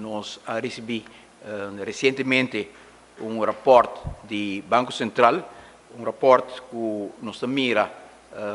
Nos a ricibi recientemente un rapport di Banco Central, un rapport cu nos ta mira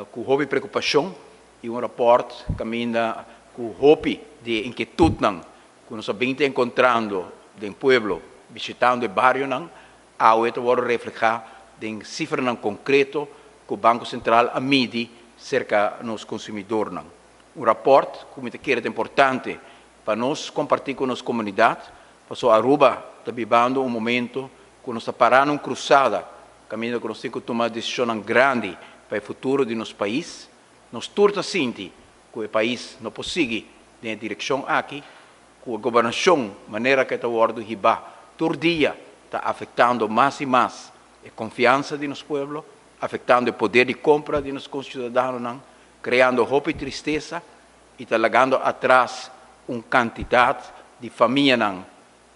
cu hopi preocupacion y un rapport caminda cu hopi di inquietudnan cu nos a bin ta encontrando den pueblo, bishitando e barionan, awe ta wordo refleha den cifranan concreto cu Banco Central a midi cerca nos consumidornan. Un rapport cu mi ta kere ta importante pa nos comparti cu nos comunidad, paso Aruba ta bibando un momento cu nos ta parando un cruzada, caminda cu nos tin cu tuma decisionnan grandi pa e futuro di nos pais. Nos tur ta sinti cu e pais no por sigui den e direccion aki, cu e gobernacion manera cu e ta wordo hiba tur dia ta afectando mas y mas e confiansa di nos pueblo, afectando e poder di compra di nos conciudadanonan, creando hopi tristesa y ta lagando atras un cantidad di famianan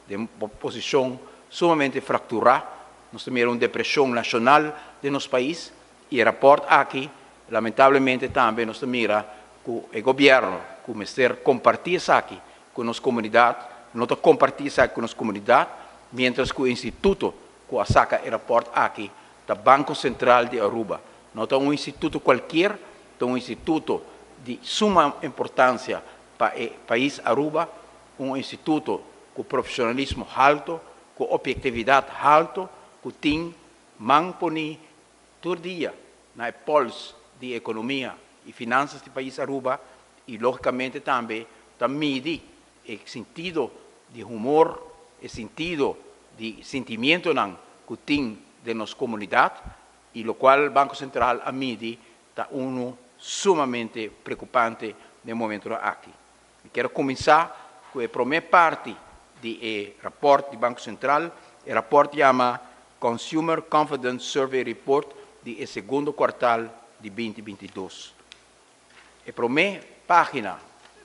den posicion sumamente fractura. Nos ta mira un depresion nacional den nos pais y e rapport aki lamentablemente tambe nos ta mira cu e gobierno cu mester comparti esaki cu nos comunidad no ta comparti esaki cu nos comunidad, mientras cu e instituto cu a saca e rapport aki ta Banco Central di Aruba. No ta un instituto cualkier, ta un instituto di suma importancia pa e pais Aruba, un instituto cu profesionalismo halto, cu objectividad halto, cu tin man poni tur dia na e pols di economia y finanzas di pais Aruba y logicamente tambe ta midi e sentido di humor, e sentido di sentimientonan cu tin den nos comunidad y locual Banco Central a midi ta uno sumamente preocupante den momento aki. Mi kier cuminsa cu e prome parti di e rapport di Banco Central. E rapport yama Consumer Confidence Survey Report di e segundo kwartaal di 2022. E prome pagina,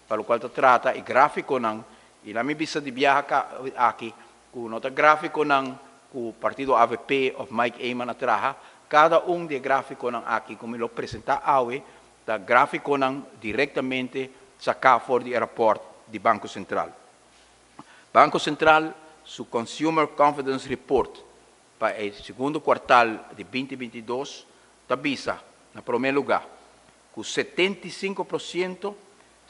pa locual ta trata e graficonan, y laga mi bisa di biaha aki, cu no ta graficonan cu partido AVP of Mike Eman a traha, cada un di e graficonan aki, cu mi lo presenta awe, ta graficonan directamente saca for di rapport di Banco Central. Banco Central, su Consumer Confidence Report pa e segundo kwartaal di 2022, ta bisa, na prome lugar, cu 75%,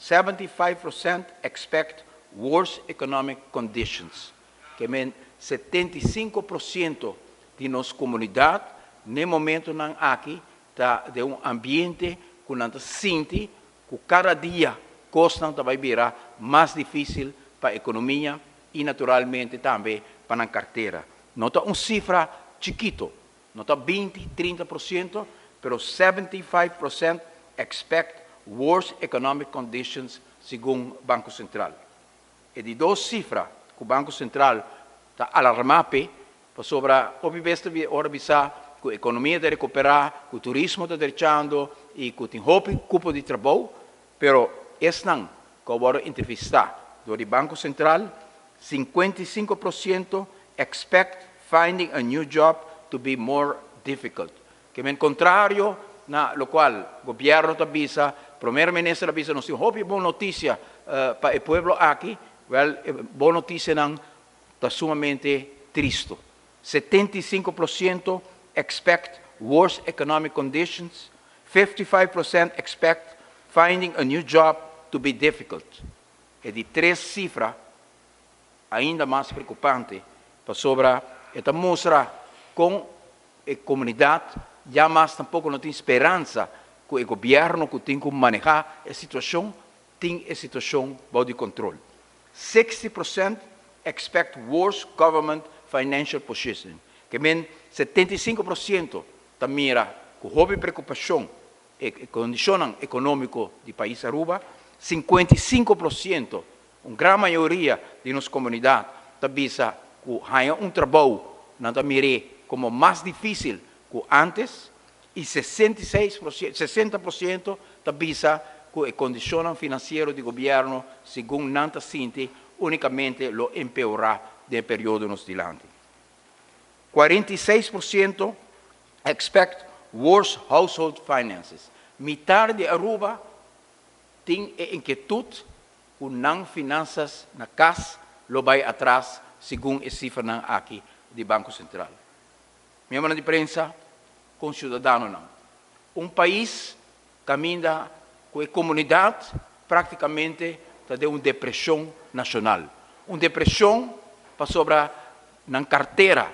75% expect worse economic conditions. Kiermen 75% di nos comunidad, na momentonan aki, ta den un ambiente cu nan ta sinti cu cada dia cosnan ta bay bira mas dificil pa economia y naturalmente tambe pa nan cartera. No ta un cifra chikito, no ta 20, 30%, pero 75% expect worse economic conditions segun Banco Central. E di dos cifra cu Banco Central ta alarma pasobra obviamente ora bisa cu economia ta recupera, cu turismo ta drechando y cu tin hopi cupo di trabou, pero esnan cu a wordo entrevista door di Banco Central, 55% expect finding a new job to be more difficult. Kiermen contrario na locual gobierno ta bisa, prome minister a bisa, nos tin hopi bon noticia pa e pueblo aki, wel, bon noticianan ta sumamente tristo. 75% expect worse economic conditions, 55% expect finding a new job to be difficult. E di tres cifra, ainda mas preocupante, pasobra e ta mustra cu e comunidad ya mas tampoco no tin speransa cu e gobierno cu tin cu maneha e situacion, tin e situacion bou di control. 60% expect worse government financial position. Kiermen 75% ta mira cu hopi preocupacion e condicion economico di pais Aruba, 55%, un gran mayoria di nos comunidad, ta bisa cu haya un trabou nan ta mira como mas dificil cu antes y 66%, 60% ta bisa cu e condicion financiero di gobierno, segun nan ta sinti, unicamente lo empeora den periodo nos dilanti. 46% expect worse household finances. Mitar di Aruba tin e inquietud cu nan finanzas na cas. lo bai atras segun e sifranan aki di Banko Sentral. Miembro di prensa, konsiudadanonan. Un pais kaminda ku e komunidat práktikamente ta den un depreshon nashonal. Un depreshon pasobra nan kartera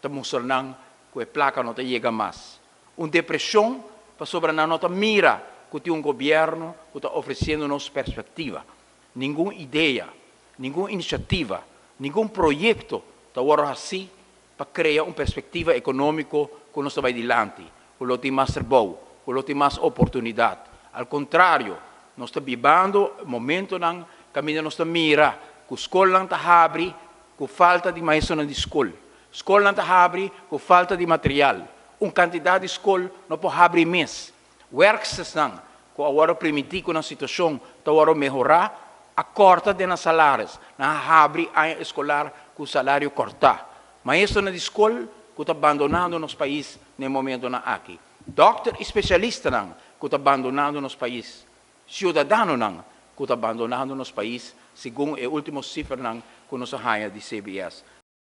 ta mustra nan ku e plaka no ta yega mas. Un depreshon pasobra nan no ta mira ku tin un gobièrnu ku ta ofresiendo nos perspektiva. Ningun idea, ningun inisiativa, ningun proyekto ta wòrdu hasí pa krea un perspektiva ekonómiko ku nos ta bai dilanti, ku lo tin mas trabou, ku lo tin mas oportunidat. Al kontrario, nos ta bibando momentonan kaminda nos ta mira ku skolnan ta habri ku falta di maestronan di skol. Skolnan ta habri ku falta di material. Un kantidat di skol no por habri mes. Werkstersnan ku a wòrdu primintí ku nan situashon ta wòrdu mehorá, a kòrta den nan salaris. Nan a habri aña eskolar ku salario kòrtá. Maestronan di skol ku ta bandonando nos pais na e momentonan aki. Dòkter i spesialistanan ku ta bandonando nos pais. Siudadanonan ku ta bandonando nos pais segun e último sifranan ku nos a haña di CBS.